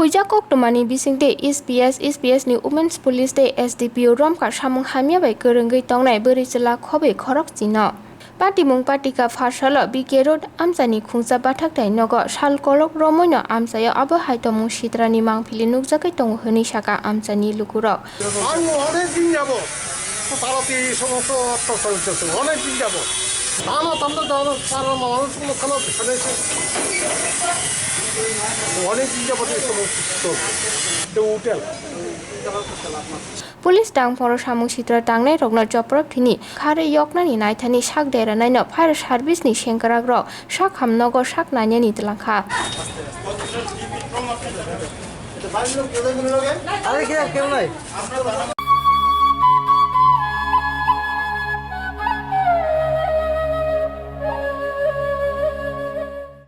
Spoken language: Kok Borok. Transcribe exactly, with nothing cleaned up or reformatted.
Puija koktwmani bisingtwi S P S, S P S ni Women's Police tei S D P O Romkha samung hamya bai kwrwngwi tongnai bwrwi chwla khobwi khorok chino. Patimung patika pharsalo B K Road amchaini khungsa bathakthai nogo sal kolok romwino amchaio abo hai tongmung sitrani mangphili nukjagwi tongo hwnwi sakha amchaini lukurok. Ang onek din jabo, তারা তো এই সমস্ত অত্যাচার করছে, অনেক দিন যাবত। না, না, আমরা তো আমার পাড়ার মানুষ কোনো খারাপ সেখানে এসে অনেক দিন যাবত এই সমস্ত চলছে। কেউ উঠে না। Police tangphoro samung sitra tangnai rokno joprop thini kharwi yoknani naithani sak deranaino fire service ni sengkrak rok sak ham nogo sak nainani twlangkha. আরে কে, কেউ নাই?